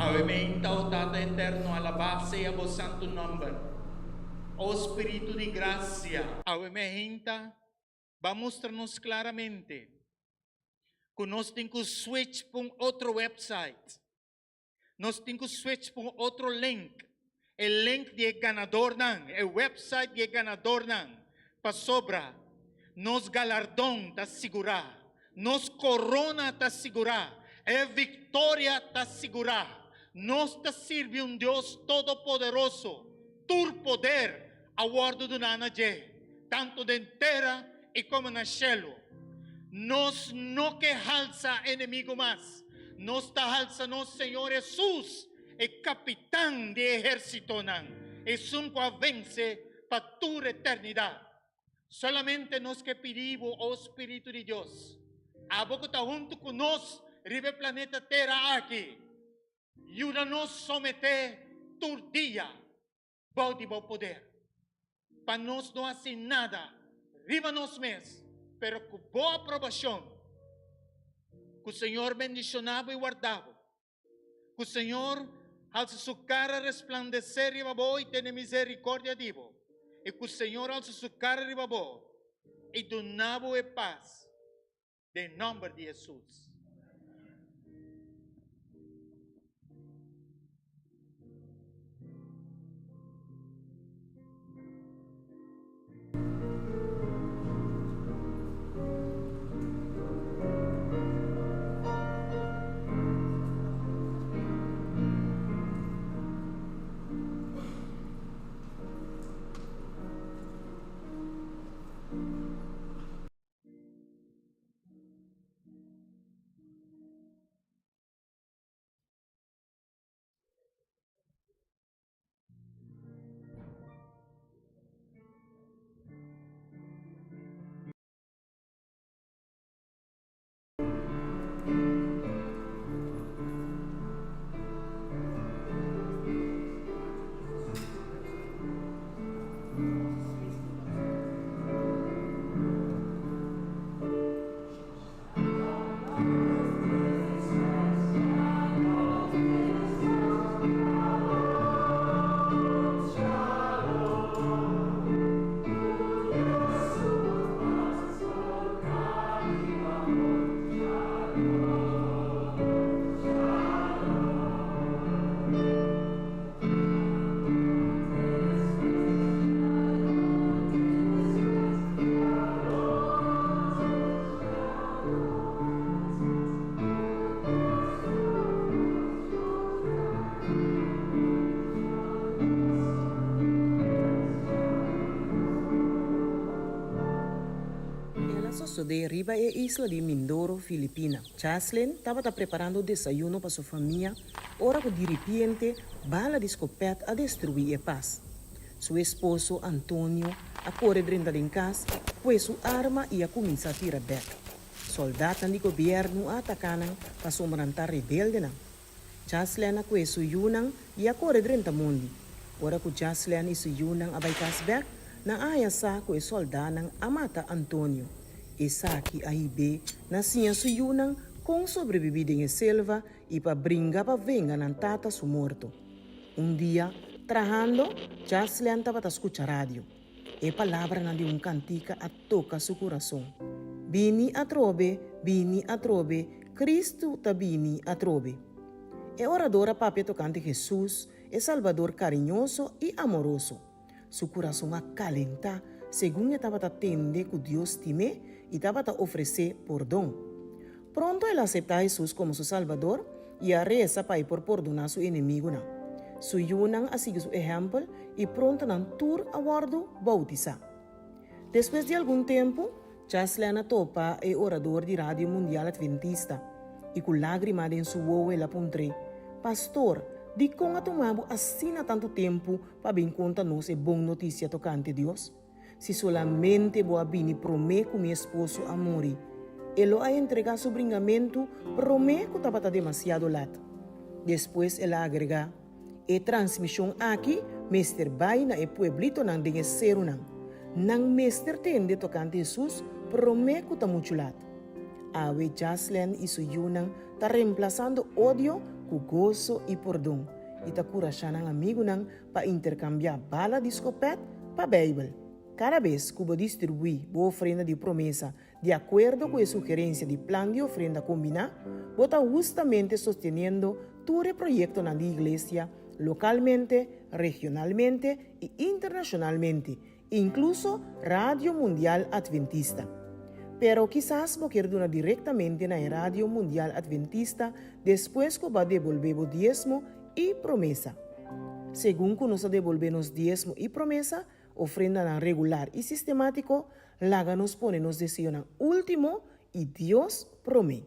Awe mainta, o Tata Eterno, alabá sea bo santu nòmber. O Spiritu di grasia. Awe mainta, bo a mustra nos klaramente ku nos tin ku switch pa un otro website. Nos tin ku switch pa un otro link. E link di e ganadornan, e website di e ganadornan. Pasobra nos galardon ta sigurá, nos korona ta sigurá, e viktoria ta sigurá. Nos ta sirbi un Dios todopoderoso, tur poder a wòrdu duná na dje, tantu den tera i komo na shelu. Nos no ke halsa enemigu mas, nos ta halsa nos Señor Hesus, e kapitan di e ehérsitonan, esun ku a vense pa tur eternidat. Solamente nos ke pidi bo, o Spiritu di Dios, abo ku ta huntu ku nos riba e planeta Tera aki, yuda nos someté tur dia bou di bo poder, pa nos no hasi nada riba nos mes, pero ku bo aprobashon. Ku Señor bendishoná bo i warda bo. Ku Señor halsa su kara resplandesé riba bo i tene miserikordia di bo. I ku Señor halsa su kara riba bo i duna bo e pas. Den nòmber di Hesus. El a sosodé riba e isla di Mindoro, Filipina. Chaslin tabata preparando desayuno pa su famia ora ku diripiente bala di skopèt a destruí e pas. Su esposo, Antonio, a kore drenta den kas, kue su arma i a kuminsá tira bèk. Sòldatnan di gobièrnu a ataká nan pasobra nan ta rebeldenan. Jaslen a kue su yunan i a kore drenta mondi. Ora ku Jaslen i su yunan a bai kas bèk, nan a haña sa ku e sòldánan a mata Antonio. Esaki a hib'é na siña su yunan kon sobrebibí den e selva i pa bringa pa venga nan tata su morto. Un dia, trahando, Jaslen tabata skucha radio. E palabranan di un kantika a toka su kurason. Bini atrobe, bini atrobe, Kristu ta bini atrobe. E orador a papia tokante Hesus, e Salbador kariñoso i amoroso. Su kurason a kalentá segun e tabata tende ku Dios stim'é i tabata ofresé pordon. Pronto el a aseptá Hesus komo su Salbador i a resa pa e por pordoná su enemigunan. Su yunan a sigui su ehèmpel i pronto nan tur a wòrdu boutisá. Despues di algun tempu, Chaslen a topa e orador di Radio Mundial Adventista i ku lágrima den su wowo el a puntr'é, Pastor, dikon a tuma bo asina tantu tempu pa bin konta nos e bon notisia tokante Dios? Si solamente bo a bini promé ku mi esposo a muri, e lo a entregá su bringamentu promé ku tabata demasiado lat. Despues el a agregá, E transmishon aki mester bai na e pueblitonan den e serunan. Nan mester tende tokante Hesus promé ku ta muchu lat. Awe Jaslen i su yunan ta remplasando odio ku goso i pordon i ta kurashá nan amigunan pa interkambiá bala di skopèt pa Beibel. Kada bes ku bo distribuí bo ofrenda di promesa di akuerdo ku e sugerensia di plan di ofrenda kombiná, bo ta hustamente sosteniendo tur e proyektonan di Iglesia lokalmente, regionalmente i internashonalmente, inkluso Radio Mundial Adventista. Pero kisas bo kier duna direktamente na e Radio Mundial Adventista despues ku bo a debolbé bo diesmo i promesa. Segun ku nos a debolbé nos diesmo i promesa, ofrendanan regular i sistemátiko, laga nos pone nos deseonan último i Dios promé.